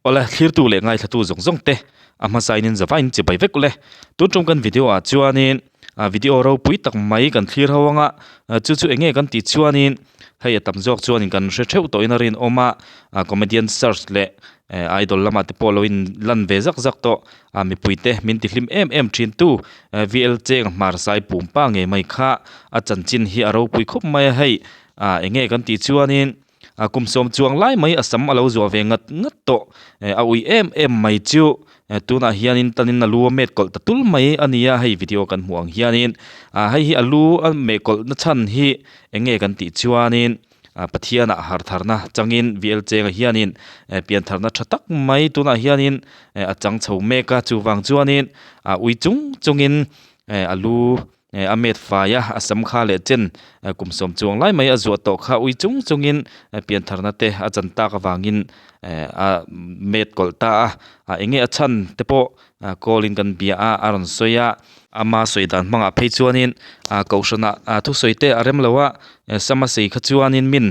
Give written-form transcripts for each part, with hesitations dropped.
Awle, thlirtu leh ngaithlatu zawng zawng te a hmasain in zavain chibai vek ule. Tun tum kan video ah chuanin ah video ropui tak mai kan thlir ho anga chu chu enge kan tih chuanin hei a tam zawk chuanin kan hre theuh tawhin a rinawm a, ah comedian search leh eh idol lamah te pawh lo in lan ve zak zak tawh ah mipui te min ti hlim em em thin tu VL Cheng hmar sai pumpa ngei mai kha a chanchin hi a ropui khawp mai a hei ah enge kan tih chuanin. A kum sawm chuang lai mai a sam a lo zuah ve ngat ngat tawh. A ui em em mai chu tunah hianin tanin a lu a met kawlh ta tul mai a ni a, hei video kan hmuh ang hianin hei hi a lu a meh kawlh na chhan hi eng nge kan tih chuanin Pathianah har tharna changin VL Chenga hianin pian tharna tha tak mai tunah hianin a chang chho mek a, chuvang chuanin a ui chung chungin a lu A met fai a, a sam kha leh chen kum sawm chuang lai mai a zuah tawh kha ui chung chungin piantharna te a chan tak avangin a met kawlh ta a, a enge a chhan te pawh call in kan bia a, a rawn sawi a, ama sawi dan hmangah phei chuanin kohhranah thusawi te a rem lo a, sama sei kha chuanin min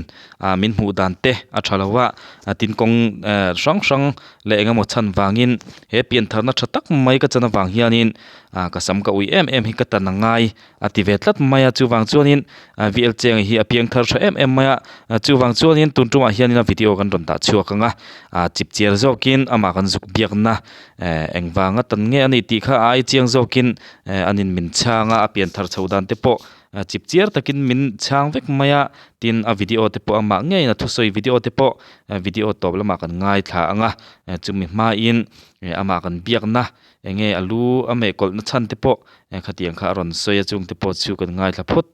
min hmuh dan te a tha lo a, tin kawng hrang hrang leh engemaw chhan vangin he piantharna tha tak mai ka chan avang hianin ah ka sam ka ui em em hi ka tan a ngai a ti ve tlat mai a chuvang chuanin ah VL Cheng hi a piang thar tha em em mai a chuvang chuanin tun tumah hianin a video kan rawn dah chhuak ang a ah chip chiar zawkin amah kan zuk biakna eh engvanga tan nge a nih tih kha a ai chiang zawkin eh an in min chhang a a pian thar chho dan te pawh chip chiar takin min chhang vek mai a tin a video te pawh amah ngeiin a thusawi video te pawh video tawp lamah kan ngaithla ang a chumi hmain amah kan biakna Enge a lu a meh kawlh na chhan te pawh khatiang kha a rawn sawi a chung te pawh chu kan ngaithla phawt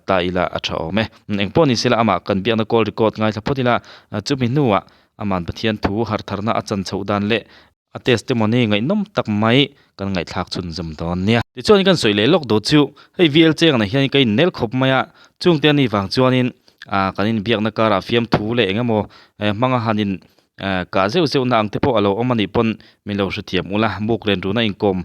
ta ila a tha awm e. Engpawh ni sela amah kan biakna call record ngaithla phawt ila chumi hnuah aman Pathian thu hartharna a chan chhoh dan leh a testimony ngaihnawm tak mai kan ngaihthlak chhunzawm dawn nia. Tichuan kan sawi leh lawk dawt chu hei VL Chengana hian ka innel khawp mai a, chungte ani vang chuanin kan inbiakna karah fiamthu leh engemaw hmanga han in Kah zeuh zeuh na ang te pawh a lo awm a nih pawn min lo hrethiam ula, buk len runa inkawm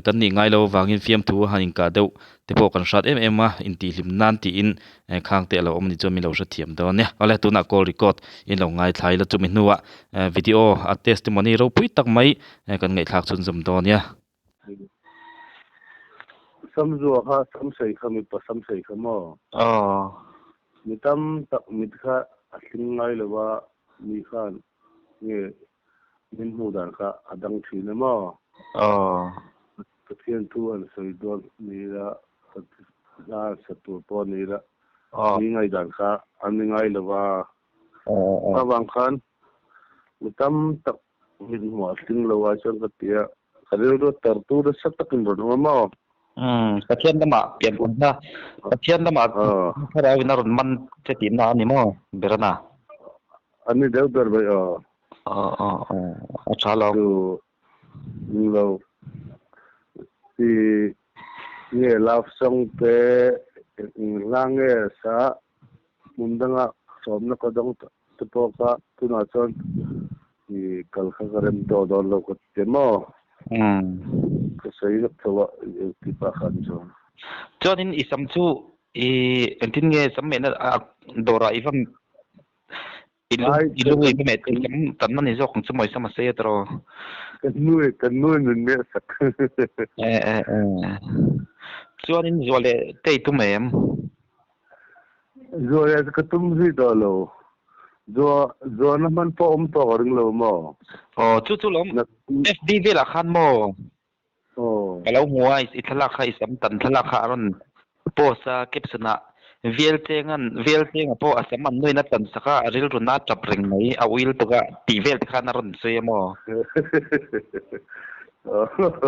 kan nih ngai lo avangin fiamthu a han inkah deuh te pawh kan hrat em em a, intihhlim nan tiin khang te a lo awm a nih chuan min lo hrethiam dawn nia. Awle tunah call record in lo ngaithlai ila chumi hnuah video a testimony ropui tak mai kan ngaihthlak chhunzawm dawn nia. Samzua kha samsei kha mipa samsei kha maw? Aw. Mi tam tak mit kha a tling ngai lo a, mi khan nge min hmuh dan kha a dang thin a maw? Aw. Pathian thu an sawi dawn ni ila, hla an sa tur pawh ni ila, mi ngaihdan kha an ni ngai lo a. Avang khan mi tam tak Mit hmuh a tling lo ai chuan ka ti a, ka rilru tar tur nasa takin rawn awm a maw? Umm, Pathian lamah pian awmna, Pathian lamah thlarau in a rawn man che tihna a ni maw Berana? A ni deuh ber mai aw. Aw aw aw, a tha lo. Chu lo ti nge love song te eng hla nge sa hmun danga sawmna ka dawng tawh. Te pawh kha tunah chuan i kal kha ka rem tawh dawn lo ka ti maw? Ka sawi vek tho a ti pah khan chuan. Chuanin i sam chu i engtin nge sam mehna dawrah i va i lung i va meh i sam tanna ni zawk ang chu maw i sam a sei a tiraw? Ka nui ka nui min meh sak. E e e. Chuanin zuah leh te i tum em? Zuah leh ka tum zui tawh lo. Zuah zuahna hman pawh awm tawh ka ring lo maw? Aw chu chu lawm FB velah khan maw? Aw. Ka lo hmu a i thlalak kha i sam tan thlalak kha a rawn post a caption ah Vel Chenga'n Vel Chenga pawh a sam an nuin a tan sak a a rilru na tap reng mai a uil tuk a tih vel te khan a rawn sawi a maw?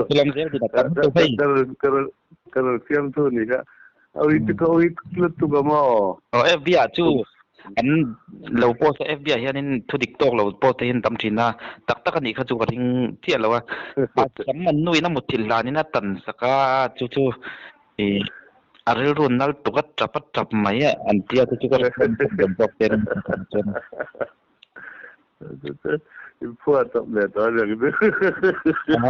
Chu lam zel din a tam lutuk hei. Ka rawn siam thu ni kha. Ui chu ka ui lutuk a maw? Aw FB ah chu an lo post a FB ah hianin thu dik tawk lo post te hi an tam thin a, tak tak a nih kha chu ka ring chiah lo a. A sam an nuin a mutthilh hlanin a tan sak a, chu chu ih a rilru nal tuk a tap a tap mai a an tia te chu ka ring tawk te chuan. Phuah tawp leh tawh a reng chu.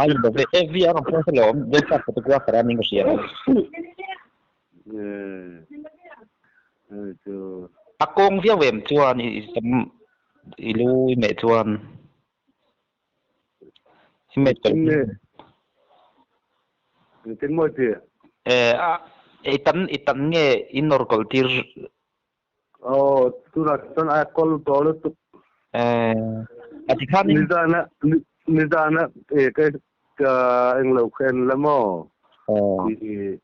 A in ve FB a rawn post alawm Joseph photographer a ning ka hria. A kawng viau em chuan i sam i lu i meh chuan. I me Engtin nge engtin maw i ti? Eh a i tan i tan nge i nawr kawlh tir? Aw tunah chuan a kawl tawh lutuk. Eh a ti khan in. Nizana nizana e ka ka englo kha en la maw? Aw. I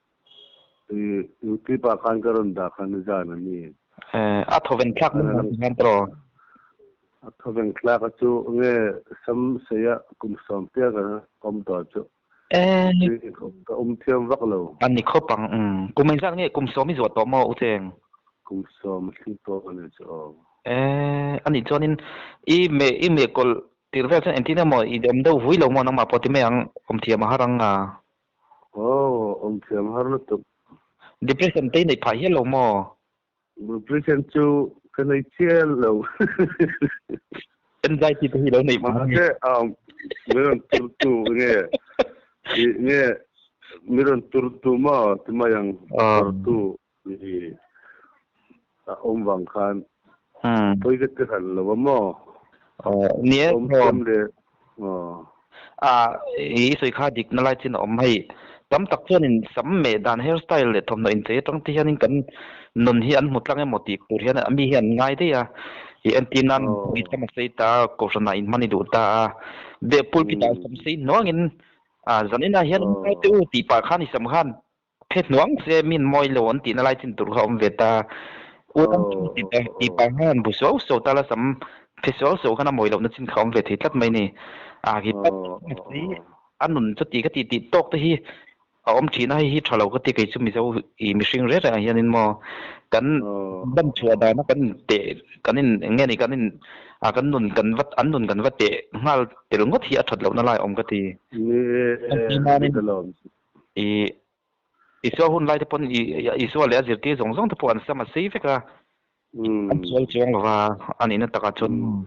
i youtube ah khan ka rawn dah kha nizan a ni. Eh a thawven thlak na ti khan tawh. A thawven thlak a chu nge sam sei a kum sawm pial kan awm tawh chu. Eh. Ka awm thiam vak lo. A ni khawp ang umm. Kum engzat nge kum sawm i zuah tawh maw U Cheng? Kum sawm a thleng tawh a ni chu aw. Eh a nih chuanin i meh i meh kawlh tir vel chuan engtin emaw i awm deuh vui lo maw nangmah pawh ti mai ang awm thiam a har ang a. Aw awm thiam a har lutuk. Depression te i neih phah hial lo maw? Depression chu ka nei chial lo. Anxiety te hi lo neih phah Mahse mi rawn tur tu nge nge mi rawn tur tu maw ti mai ang tur tu i a awm vang khan pawi ka ti hran lo a maw? Ni e. Awm thiam leh aw. A i sawi kha dik na lai chin a awm hei. Tam tak chuanin sam meh dan hair style leh thawmhnaw inchei atang te hianin kan nun hi an hmu tlang emaw tih tur hian mi hi an ngai daih a. I entir nan i sam a sei ta a, kohhran ah inhman i duh ta a, beh pulpit ah sam sei hnuangin a zaninah hian awm ngai teh u tih pah khan i sam khan Phe hnuang che min mawi lo an tihna lai chin tur kha awm ve ta. U tam chu ti ta ti pa khan bu suau suau ta la sam phe suau suau khan a mawi lohna chin kha awm ve thei tlat mai ni. A hi pat hi a nun chu ti ka ti tih tawk te hi a awm thin a, hei hi tha lo ka ti kei chu Mizo i mihring reng reng ah hianin maw kan dam chhuah dana kan teh kan in eng nge ni kan in a kan nun kan va an nun kan va teh nghal tel ngawt hi a that lohna lai a awm ka ti. Ni e, ka lawm. I Isua hun lai te pawn i Isua leh a zirtir zawng zawng te pawh an sam a sei vek a, an sual chuang lo va, a nihna takah chuan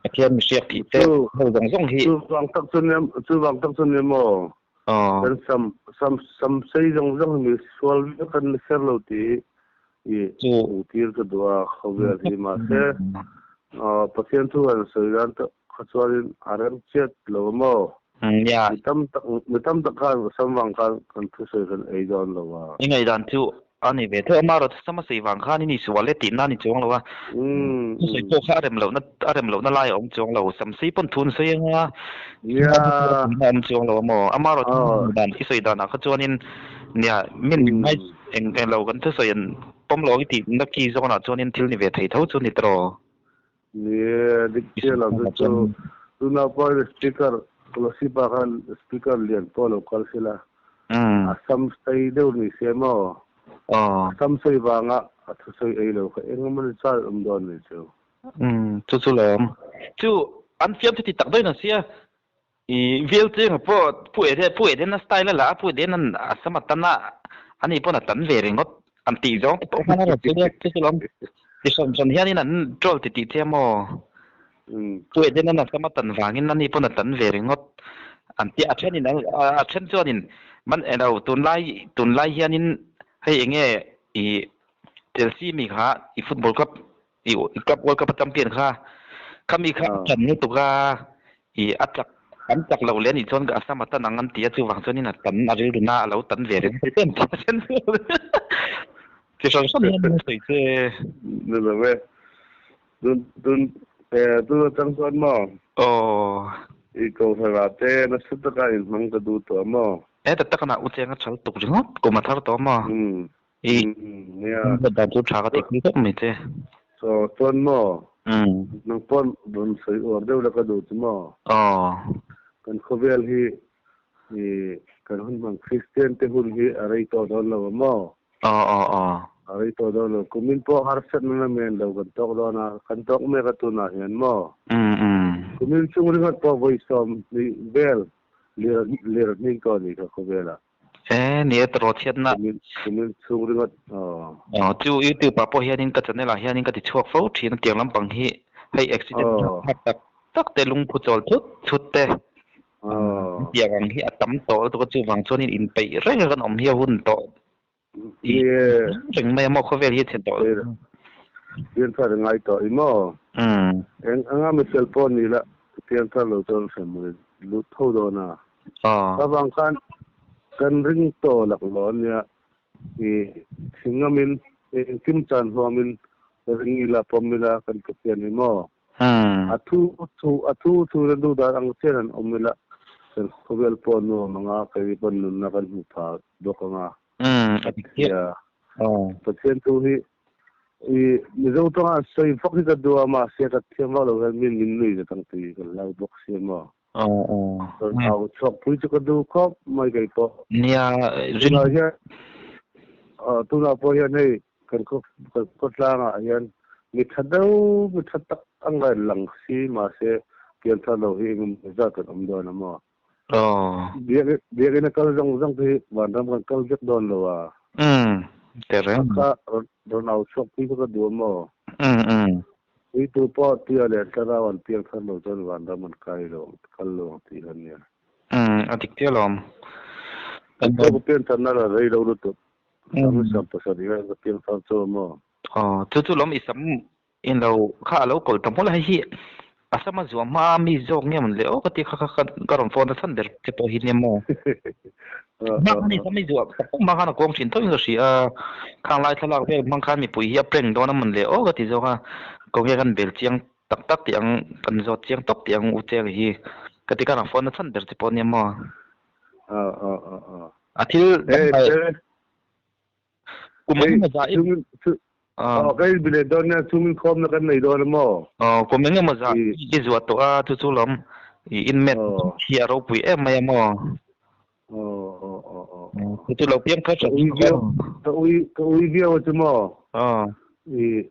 Pathian mihriak tih te ho zawng zawng hi. Chuvang tak chu nia, chuvang tak chu nia maw? Kan sam sam sam sei zawng zawng hi mi sual vek an ni kher lo tih i hmuhtir ka duh a, khawvel hi mahse Pathian thu han sawi dan kha chuanin a rem chiat lo a maw? Nia. Mi tam tak mi tam tak khan sam vang khan kan thusawi kan ei dawn lo a. I ngaihdan chu a ni ve theuh a, marawh chu sam a sawi vang khan i ni sual e tihna a ni chuang lo a. Thusawi pawh kha a rem lohna a rem lohna lai a awm chuang lo, sam sei pawn thu an sawi anga Nia. a awm chuang lo a maw? Amarawh chu dan i sawi danah kha chuanin nia min ngai eng eng lo kan thusawi an pawm lo ang i tihna ki zawnah chuanin thil ni ve thei tho chu ni tawh. Ni e, dik chiah lo chu chu tuna pawhin speaker Kolosipa khan speaker lian pawh lo kal sela a sam sei deuh ni se maw? A sam sei vanga a thusawi ei lo kha eng emaw ni char awm dawn ni chu. Umm chu chu lawm. Chu an fiam chu ti tak daih na sia i vel cheng pawh Pu Eden Pu Eden a style a la a Pu Eden an a sam a tan a ani pawn a tan ve ringawt an tih zawng te pawh khan a rawn sawi a chu chu lawm ti hran hran hianin an troll ti tih che maw Pu Eden an a sam a tan vangin ani pawn a tan ve ringawt an tia a thenin a then chuanin man elo tunlai tunlai hianin hei enge i Chelsea mi kha i football club i club World Cup a champion kha khami kha a tan lutuk a i a chak an chak lo leh anih chuan a sam a tan ang an ti a chuvang chuanin a tan a rilru na a lo tan ve reng thei em chi hran hran hian an sawi che. Ni lo e. Tun tun eh tun atang chuan maw? Aw. I kohhran ah te nasa taka inhmang ka duh tawh maw? He ta takana u cheng a chal tuk ringawt kum a thar tawh maw? I Nia. Dan chu tha ka ti khum khawp mai che. Chaw chuan maw? Nang pawn rawn sawi uar deuh la ka duh chu maw? Aw. Kan khawvel hi i kan hun hmang Kristian te hun hi a rei tawh dawn lo a maw? Aw aw aw. A rei tawh dawn lo. Kumin pawh harsatna na men lo kan tawk dawn a, kan tawk mek a tunah hian maw? Kumin chung ringawt pawh vawi sawmhnih vel lir lir hming tawh a nih kha khawvelah. E, ni e tawrh chhiatna. Kumin chhung ringawt aw. Aw, chu YouTube ah pawh hianin ka channel ah hianin ka ti chhuak fo thin a, tiang lampang hi hei accident thlak tak tak te lungphu chawl thut thut te tiang ang hi a tam tawh lutuk a, chuvang chuanin inpeih reng a kan awm hi a hun tawh Ni e. Reng mai a maw khawvel hi a chhe tawh. Pian thar ngai tawh i maw? Eng anga mifel pawh ni la. Pianthar lo chuan hremhmun i lut tho dawn a. Aw. Ka vang khan kan ring tawh laklawh a nia. I thingamin engkim chan huamin ring ila pawm ila kan Pathian hi maw? A thu thu a thu thu na duh dan ang chian an awm ila kan khawvel pawh nuam anga kei pawn nunna kan hmu pha bawk anga. A dik chiah. Pathian thu hi i Mizo tawngah sawi vak hi ka duh a mahse ka thiam vak lo hian min min nui zet ang tih ka hlau bawk sia maw. Rawn au chhuak pui chu ka duh khawp mai kei pawh. Nia rin. Tunah hian tunah pawh hian hei kan khaw kan khawtlangah hian mi tha deuh mi tha tak anga lang si mahse pianthar lo hi engemaw zat kan awm dawn a maw. Biakinn a kal zawng zawng te hi vanram kan kal vek dawn lo a. Tehreng. Kha rawn au chhuak pui kha ka duh a maw? Puitu pawh tia leh thlarau an piang thar lo chuan vanram an kai lo ang, kal lo ang tih kha nia. A dik chiah lo ang. Kan pawh ka pian tharna la rei lo lutuk. Sam i sam pasarih hian ka piang thar chu a maw? Aw, chu chu lawm i sam in lo kha a lo kawl ta hmul a, hei hi a sama zuah hma mi zawk nge mawn le aw ka ti kha kha ka rawn phone a chhan ber che pawh hi nia maw. Hma khan i sam i zuah tak tak hma khan a kawng thin tho in ka hria a, khang lai thlalak vel hmang khan mipui hi a prank dawn a mawn le aw ka ti zawk a, ko nge kan bel chiang tak tak tih ang kan zawt chiang tawp tih ang u cheng hi ka ti khan a phone a chhan ber che pawh nia maw. A thil dang Kum Hei, engemaw zah i chungin chu Ah. aw ka inbi leh dawn nia, chungin khawmna kan nei dawn a maw? Aw, kum engemaw zah I i zuah tawh a, chu chu lawm i inmet Aw. hi a ropui em mai a maw? Aw, aw, aw, aw, aw. Chu chu lo piang thar Ka tha ui viau, ka ui, ka ui viau a chu maw? Aw. I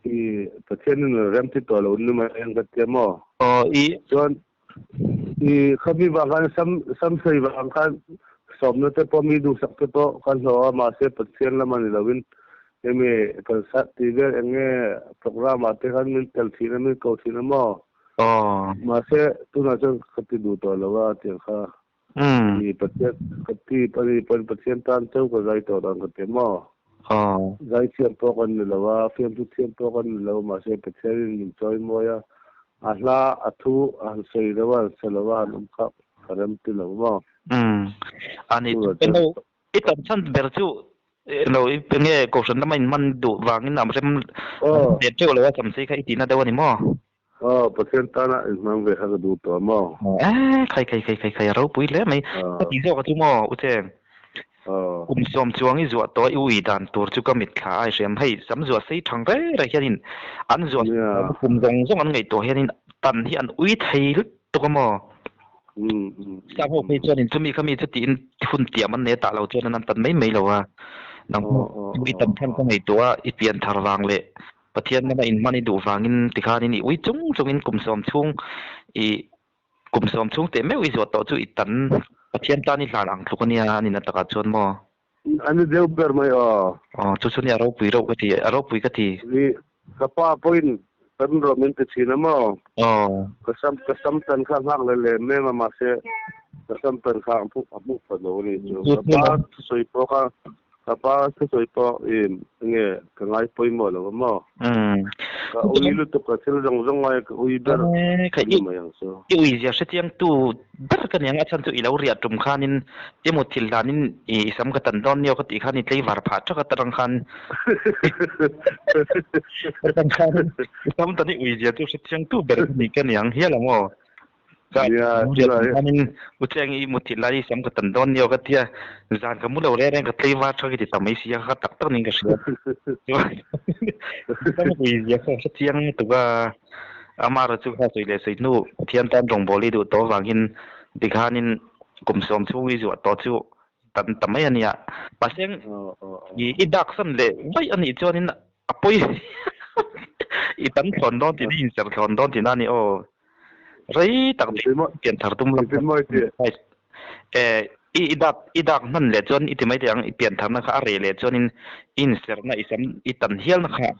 i Pathianin a rem ti tawh lo ni mai ang ka tia maw? Aw, i Chuan I khami vang khan sam samsei vang khan sawmna te pawh mi duhsak te pawh kan hlawh a, mahse Pathian lama ni loin enge concert tih vel enge program ah te khan min tel thin a, min ko thin a maw? Mahse tunah chuan ka ti duh tawh lo a tiang kha. I Pathian ka ti ani pawn Pathian tan chauh ka zai tawh dan ka ti a maw? Zai thiam pawh kan ni lo a, fiamthu thiam pawh kan ni lo, mahse Pathianin min chawimawi a, a hla a thu a han sawi lo a, han sa lo a, han awm kha ka rem ti lo maw? Umm. Ani chu eno i tan chhan ber chu eno i enge kohhran lama in hman duh vangin a rem ve teuh lo a samsei kha i tihna deuh a ni maw? Aw, Pathian tana inhmang ve kha ka duh tawh maw? Eh, khai khai khai khai khai, a ropui hle mai. Ka tih zawk a chu maw, U Cheng? Kum sawm chuang i zuah tawh a, i ui dan tur chu ka mit thla a i hriam. Hei, sam zuah sei thang reng reng hianin an zuah kum zawng zawng an ngaihtuah hianin tan hi an ui thei lutuk a maw? Sam ho phei chuanin chumi kha mi chu tiin hun tiam an nei a, tah lo chuan an tan mai mai lo a. Nang pawh i tan chhan ka ngaihtuah a, i pian thar vang leh Pathian lama inhman i duh vangin tikhanin i ui chung chungin kum sawm chhung i kum sawm chhung teh meuh i zuah tawh chu i tan Pathian tan i hlan ang tluk ania a nihna takah chuan maw? A ni deuh ber mai aw. Aw chu chu nia a ropui reuh ka ti, a ropui ka ti. Ni, ka pa pawhin kan rawh min ti thin a maw? Aw. Ka sam ka sam tan kha nghak leh lem em a mahse ka sam tan kha a hmuh pha lo a ni chu. Ka pa thusawi pawh kha Ka pa thusawi pawh i nge ka ngai pawimawh lo a maw? Ka ui lutuk a thil zawng zawng ngai ka ui ber a ni mai ang chu. I ui zia hrechiang tu ber ka ni ang a chhan chu i lo riah tum khanin i mutthilh hlanin i sam ka tan dawn nio ka tih khan i tleivar phah thak a tarang khan tarang khan i sam tan i ui zia chu hrechiang tu ber ka ni ka ni ang hial a maw? Ka hianin u Cheng i muthilh lai i sam ka tan dawn nio ka tia, zan ka mu lo reng reng ka tlei var tha ka ti ta mai sia kha tak tak niin ka hria. Chuan ui zia kha hre chiang lutuk a, amah erawh chu kha sawi leh sawi hnu Pathian tan rawngbawl i duh tawh avangin tikhanin kum sawm chhung i zuah tawh chu tan ta mai a nia. Mahse i dak san leh vaih a nih chuanin a pawi i tam thlawn dawn tih na i inserh thlawn dawn tih na a ni aw. Rei tak pian thar tum lam eh i dak i dak hman leh chuan i ti mai thei ang i pian tharna kha a reh leh chuanin i inserhna i sam i tan hialna kha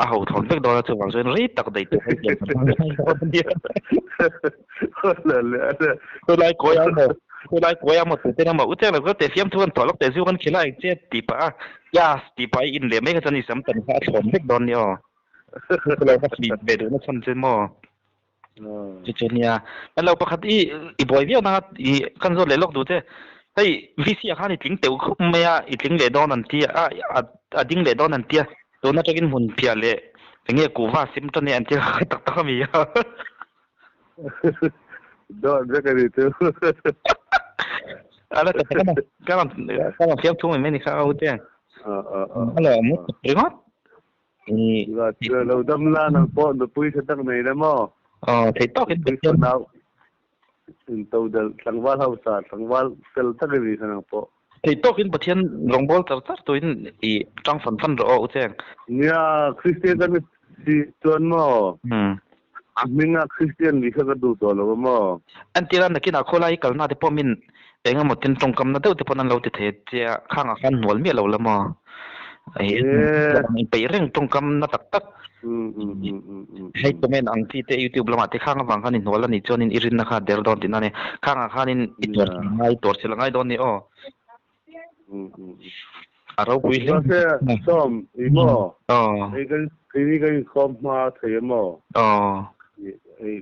a ho thlawn vek dawn a chuvang chuan rei tak daih tur i pian thar dawn a nia. Khawilai kawi a maw khawilai kawi a maw tute emaw u cheng lo ka teh fiam thu kan thawh lawk teh zu kan khel a eng che tih pah a yas tih pah a i in leh mai kha chuan i sam tan kha a thlawn vek dawn nia aw. Khawilai ka fih ve duhna chhan che maw. Chu chu nia. Kan lo pakhat i i buai viau nanga i kan zawt leh lawk duh che. Hei VC ah khan i tling teuh khawp mai a, i tling leh dawn an tia a, a ding leh dawn an tia. Tun atangin hmun phiah leh eng nge kuhva sim tan e an tia kha tak tak a mi a. Dawt vek a ni chu. A la tak tak a ni. Ka rawn ka rawn fiam thu mai mai ni kha a ute. A lo awm ringawt. Lo dam la nang pawh nupui tha tak nei la maw? Aw thei tawkin Nupui fanau intodel tlangval hausa tlangval fel tak i ni kha nang pawh. Thei tawkin Pathian rawngbâwl char char tuin i ṭang fan fan rawh aw u Cheng. Nia, Kristian kan ni si chuan maw? A hminga Kristian nih kha ka duh tawh lo a maw? Entira nakinah khawlai i kalna te pawh min eng emaw tin tawngkamna deuh te pawn an lo ti thei che a, khangah khan hnual miah lo la maw? Inpeih reng tawngkamna tak tak hei comment ang chi te youtube lamah te khang avang khan i hnual a nih chuanin i rinna kha a der dawn tihna a ni. Khangah khanin i tuar chhel ngai, tuar chhel a ngai dawn a ni aw. A ropui hle. Mahse sawm i maw? Hei kan keini kan inkhawm hma thei a maw? Hei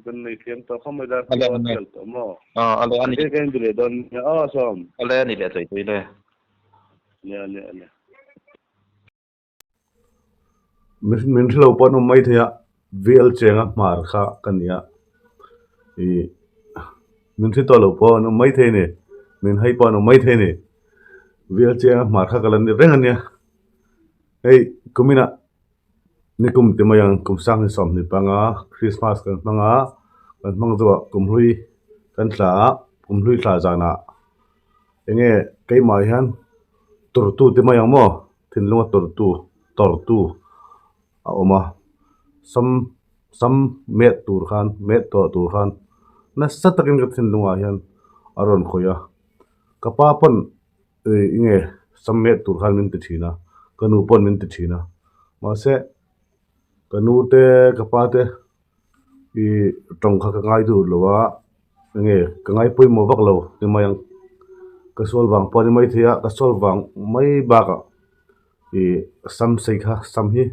kan nei thiam tawh kha mai dar pawh a tial tawh maw? Hei kan inti leh dawn nia aw sawm. Awle a ni leh tawih tawih le. Le ale ale. Min hre lo pawh an awm mai thei a, VL chenga hmar kha ka ni a, ih min hre tawh lo pawh an awm mai thei a ni, min hai pawh an awm mai thei a ni, VL chenga hmar kha ka la ni reng a nia, hei kuminah nikum ti mai ang kum sanghnih sawmhnih panga Christmas kan hmang a, kan hmang zawhah kum hlui kan thla a, kum hlui thla zanah eng nge keimah hian tawrhtu ti mai ang maw? Thinlunga tawrhtu tawrhtu a awm a, sam sam met tur khan met tawh tur khan nasa takin ka thinlungah hian a rawn khawih a, ka pa pawn ih enge sam met tur khan min ti thin a, ka nu pawn min ti thin a, mahse ka nu te ka pa te ih tawng kha ka ngai duh lo a, enge ka ngai pawimawh vak lo ti mai ang ka sual vang pawh a ni maithei a ka sual vang mai bakah ih sam sei kha sam hi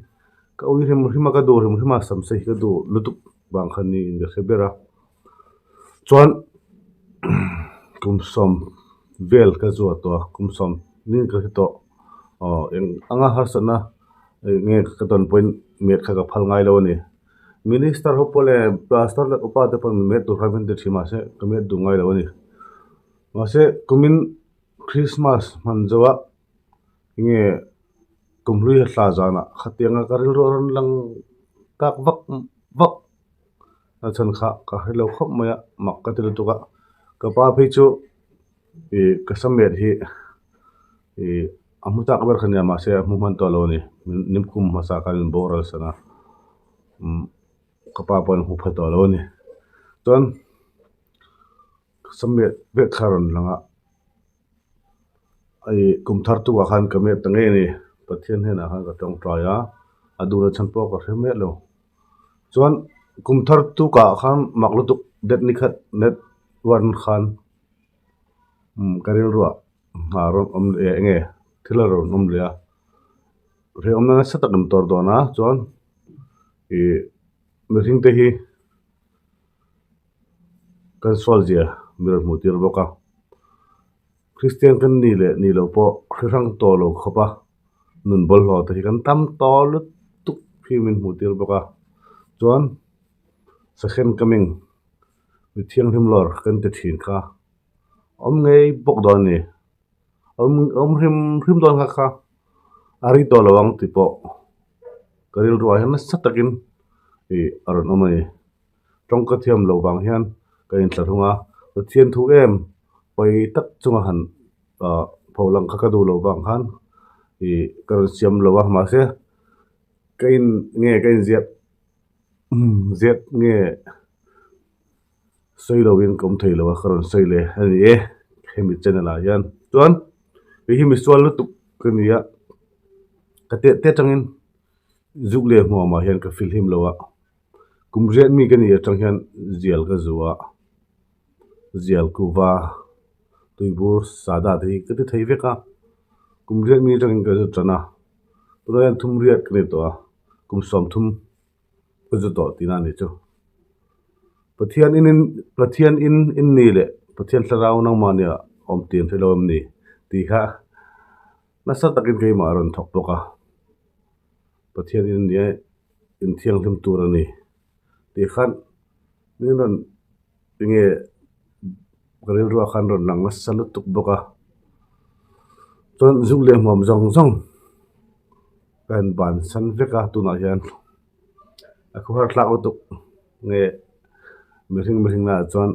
ka ui hrim hrim a ka duh hrim hrim a sam sei hi ka duh lutuk vang kha niin ka hre ber a chuan kum sawm vel ka zuah tawh a kum sawm nin ka hre tawh aw eng anga harsatna eng nge ka tawn pawhin met kha ka phal ngai lo a ni. Minister ho pawh leh pastor leh upa te pawh min met tur khan min ti thin mahse ka met duh ngai lo a ni. Mahse kumin Christmas hman zo a enge kumhlui a thla zanah khatianga ka rilru a rawn lang tak vak vak a chhan kha ka hre lo khawp mai a mak ka ti lutuk a ka pa phei chu ih ka samet hi ih a hmu chak ber kha nia mahse a hmu hman tawh lo a ni nimkhum hmasa khan min boral san a umm ka pa pawh an hmu pha tawh lo a ni chuan samet vek kha a rawn lang a ih kum thar tukah khan ka met ta ngei a ni Pathian hnenah khan ka tawngtai a a duhna chhan pawh ka hre miah lo chuan kum thar tukah khan mak lutuk det ni khat net one khan umm ka rilruah hna rawn awm leh eng nge thil a rawn awm leh a hrehawmna nasa tak an tawr dawn a chuan ih mihring te hi kan sual zia min rawn hmuh tir bawk a Kristian kan ni leh ni loh pawh hre hrang tawh lo khawp a nun bawlhhlawh te hi kan tam tawh lutuk hi min hmuh tir bawk a chuan second coming mi thianghlim lawr kan ti thin kha. Awm ngei bawk dawn a ni. Awm awm hrim hrim dawn kha kha a ri tawh lo ang tih pawh ka rilruah hian nasa takin ih a rawn awm a ni. Tawngka thiam loh vang hian ka inthlahrung a, Pathian thu em pawi tak chunga han ah pholang kha ka duh loh vang khan ih ka rawn siam lo a mahse ka in nge ka inziak ziak nge. Sawi lo in ka awm thei lo a ka rawn sawi leh a ni e hemi channel ah hian chuan hei hi misual lutuk ka ni a ka teh te atangin zuk leh hmuam ah hian ka feel him lo a kum riat mi ka nih atang hian zial ka zu a zial kuva tuibur sada te hi ka ti thei vek a kum riat mi atangin ka zu tan a tunah hian thum riat ka ni tawh a kum sawmthum ka zu tawh tihna a ni chu. Pathian in in Pathian in in ni leh Pathian thlarau nangmah nia awm tih an hre lo em ni tih kha nasa takin keimah a rawn thawk bawk a. Pathian in nia inthianghlim tur a ni tih khan min rawn enge ka rilruah khan rawn lang nasa lutuk bawk a. Chuan zuk leh hmuam zawng zawng ka han bansan vek a tunah hian a khawhar thlak lutuk nge mihring mihring lah chuan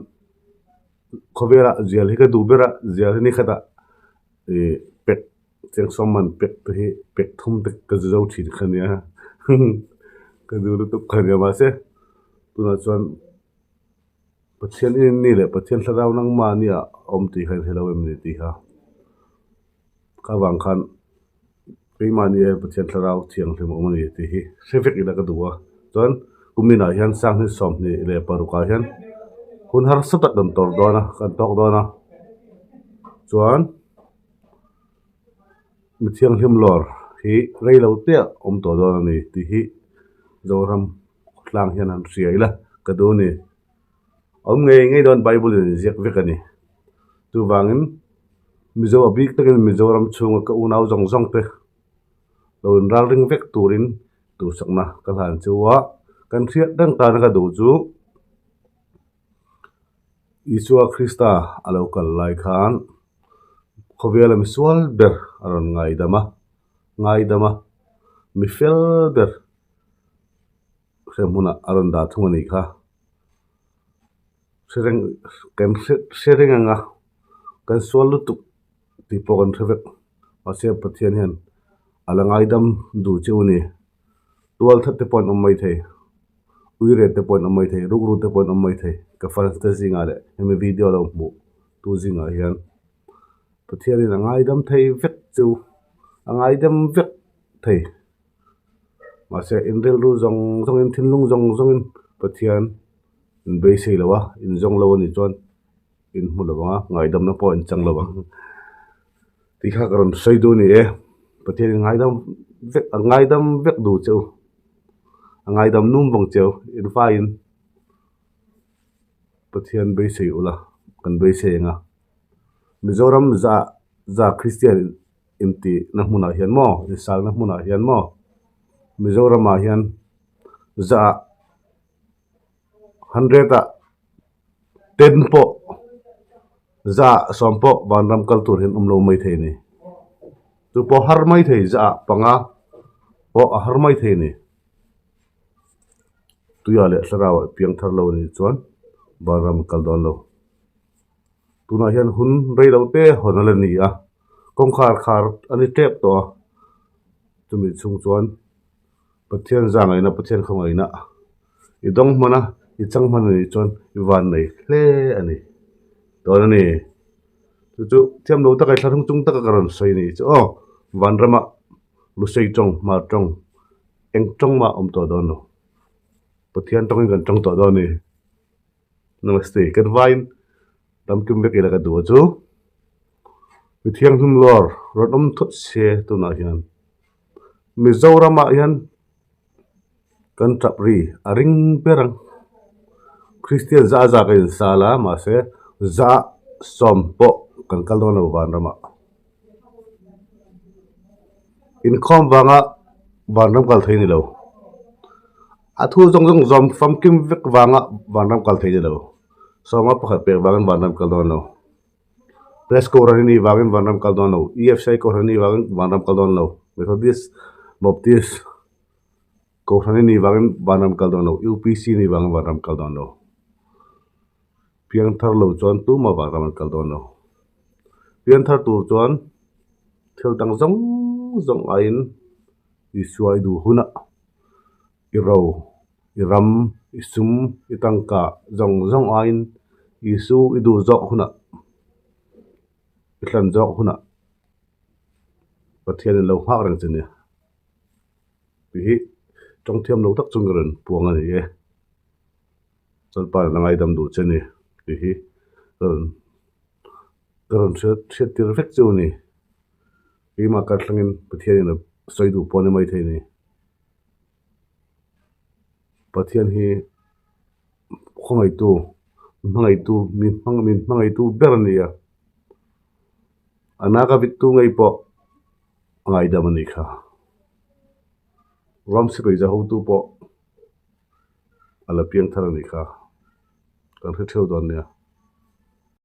khawvelah zial hi ka duh ber a zial hi ni khatah ih pek cheng sawm man pek te hi pek thum te ka zu zo thin kha nia ka duh lutuk kha nia mahse tunah chuan Pathian in ni leh Pathian thlarau nangmahni ah awm tih kha inhre lo em ni tih kha ka vang khan keimahni hian Pathian thlarau thianghlim a awm a ni tih hi hre vek ila ka duh a chuan kuminah hian sanghnih sawmhnih leh parukah hian hun harsa tak kan tawrh dawn a kan tawk dawn a chuan. Mi thianghlim lawr hi rei lo te ah awm tawh dawn a ni tih hi Zoram khawtlang hian an hria ila ka duh a ni. Awm ngei ngei dawn Bible in ziak vek a ni. Chuvangin Mizo a bik takin Mizoram chhunga ka unau zawng zawng te lo inral ring vek turin duhsakna ka hlan chu a, kan hriat reng tana ka duh chu. Isua Krista a lo kal lai khan khawvela misual ber a rawn ngaidam a, ngaidam a, mi fel ber hremhmunah a rawn dah thung a nih kha. Hre reng kan hre hre reng ang a, kan sual lutuk tih pawh kan hre vek mahse Pathian hian a la ngaidam duh che u a ni. Tual that te pawh an awm mai thei, uire te pawh an awm mai thei, rukru te pawh an awm mai thei ka fans te zingah leh hemi video lo hmuh tu zingah hian Pathianin a ngaidam thei vek chu a ngaidam vek thei mahse in rilru zawng zawngin thinlung zawng zawngin Pathian in beisei lo a in zawng lo a nih chuan in hmu lo ang a ngaidamna pawh in chang lo ang. Tih kha ka rawn sawi duh a ni e, Pathianin ngaidam vek a ngaidam vek duh che u, a ngaidam num vang che u, in faiin Pathian beisei ula kan beisei ang a, Mizoram za za Kristian intihna hmunah hian maw insalna hmunah hian maw Mizoramah hian za hundred ah. Ten pawh za sawm pawh vanram kal tur hian awm lo mai thei a ni. Chu pawh har mai thei za ah panga pawh a har mai thei a ni. Tuia leh thlarau ah piang thar lo a nih chuan vanram a kal dawn lo. Tunah hian hun rei lo te hawn a la ni a, kawngkhar khar a ni tep tawh a, chumi chhung chuan. Pathian zangaihna Pathian khawngaihna i dawng hman a, i chang hman a nih chuan i van nei hle a ni dawn a ni. Chu chu thiam lo taka i thlahrung chung taka ka rawn sawi a nih chu aw, vanrama Lusei tawng, Hmar tawng eng tawng mah a awm tawh dawn lo. Pathian tawngin kan tawng tawh dawn a ni. Namaste kan vaiin tamkim vek ila ka duh a chu. Mi thianghlim lawr rawn awm thawt se tunah hian. Mizoramah hian kan tap ri a ring ber ang. Kristian za za ka insal a mahse za sawm pawh kan kal dawn lo vanramah. Inkhawm vanga vanram kal thei a ni lo. A thu zawng zawng zawm famkim vek vanga vanram kal thei a ni lo. Sawma pakhat pek vangin vanram kal dawn lo. Press Kohhran hi ni vangin vanram kal dawn lo, EFCI Kohhran hi ni vangin vanram kal dawn lo, Methodist, Baptist Kohhran hi ni vangin vanram kal dawn lo, UPC ni vangin vanram kal dawn lo. Piangthar lo chuan tumah vanram an kal dawn lo. Piangthar tur chuan thil dang zawng zawng aiin Isua i duh hunah i ro, i ram, i sum, i tangka zawng zawng aiin Isu i duh zawk hunah, i hlan zawk hunah Pathianin lo nghak reng che nia. Tih hi tawngthiam lo tak chung ka rawn puang a ni e. Chawlhpain a ngaidam duh che ni tih hi ka rawn ka rawn hriat tir vek chu a ni. Keimah kar thlangin Pathianin a sawi duh pawh a ni maithei a ni. Pathian hi Khawngaihtu, hmangaihtu, min hmang min hmangaihtu ber a ni a. A naka vittu ngei pawh a ngaidam a nih kha. Ram sipai za hotu pawh a la piang thar a nih kha. Kan hre theu dawn nia.